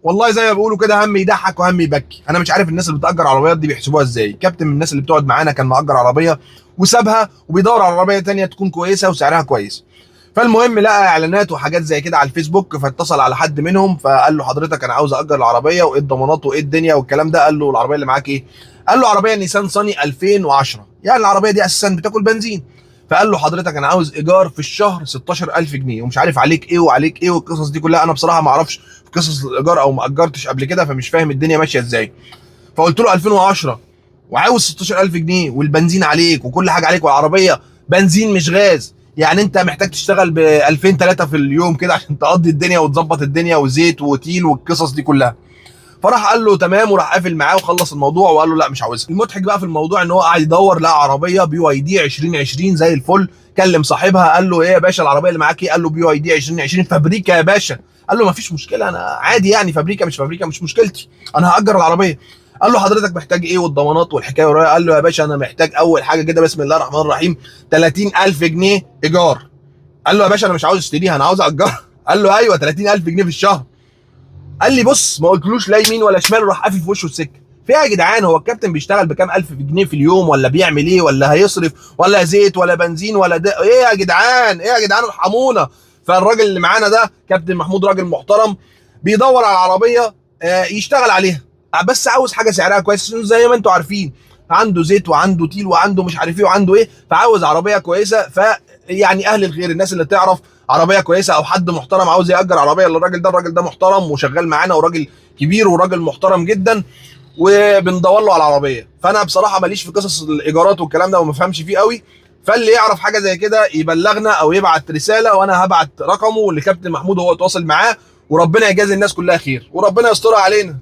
والله زي ما بيقولوا كده، هم يضحك وهم يبكي. انا مش عارف الناس اللي بتأجر عربيات دي بيحسبوها ازاي. كابتن من الناس اللي بتقعد معانا كان مأجر عربية وسابها وبيدور على عربية تانية تكون كويسة وسعرها كويس. فالمهم لقى اعلانات وحاجات زي كده على الفيسبوك، فاتصل على حد منهم فقال له حضرتك انا عاوز اجر العربية وايه الضمانات وايه الدنيا والكلام ده. قال له العربية اللي معاك ايه؟ قال له عربية نيسان صني 2010، يعني العربية دي اساسا بتاكل بنزين. فقال له حضرتك انا عاوز ايجار في الشهر 16000 جنيه ومش عارف عليك ايه وعليك ايه والقصص دي كلها. انا بصراحة ما اعرفش في قصص الايجار او ما اجرتش قبل كده، فمش فاهم الدنيا ماشية ازاي. فقلت له 2010 وعاوز 16000 جنيه والبنزين عليك وكل حاجة عليك والعربية بنزين مش غاز، يعني انت محتاج تشتغل ب 2000 3 في اليوم كده عشان تقضي الدنيا وتظبط الدنيا وزيت وتيل والقصص دي كلها. فراح قال له تمام، وراح قافل معاه وخلص الموضوع وقال له لا مش عاوزها. المضحك بقى في الموضوع ان هو قاعد يدور لقى عربية BYD 2020 زي الفل. كلم صاحبها قال له ايه يا باشا العربية اللي معاك ايه؟ قال له BYD 2020 فابريكا يا باشا. قال له ما فيش مشكلة، انا عادي يعني فابريكا مش فابريكا مش مشكلتي، انا هاجر العربية. قال له حضرتك محتاج ايه والضمانات والحكاية ورايا؟ قال له يا باشا انا محتاج اول حاجة كده بسم الله الرحمن الرحيم 30000 جنيه ايجار. قال له يا باشا انا مش عاوز اشتريها انا عاوز اجرها. قال له ايوه 30000 جنيه في الشهر. قال لي بص ما قلتلوش لا يمين ولا شمال، وراح قافل في وشه السكة. في ايه يا جدعان؟ هو الكابتن بيشتغل بكام الف جنيه في اليوم ولا بيعمل ايه ولا هيصرف ولا زيت ولا بنزين ولا ده ايه يا جدعان؟ ايه يا جدعان ارحمونا. فالراجل اللي معانا ده كابتن محمود راجل محترم بيدور على العربية يشتغل عليها، بس عاوز حاجة سعرها كويس زي ما انتم عارفين، عنده زيت وعنده تيل وعنده مش عارف ايه وعنده ايه، فعاوز عربية كويسة. فيعني اهل الخير الناس اللي تعرف عربية كويسة او حد محترم عاوز ياجر عربية للراجل ده، الراجل ده محترم وشغال معانا وراجل كبير وراجل محترم جدا، وبندور له على العربية. فانا بصراحة ماليش في قصص الايجارات والكلام ده وما بفهمش فيه قوي، فاللي يعرف حاجة زي كده يبلغنا او يبعت رسالة وانا هبعت رقمه لكابتن محمود وهو يتواصل معاه، وربنا يجازي الناس كلها خير وربنا يسترها علينا.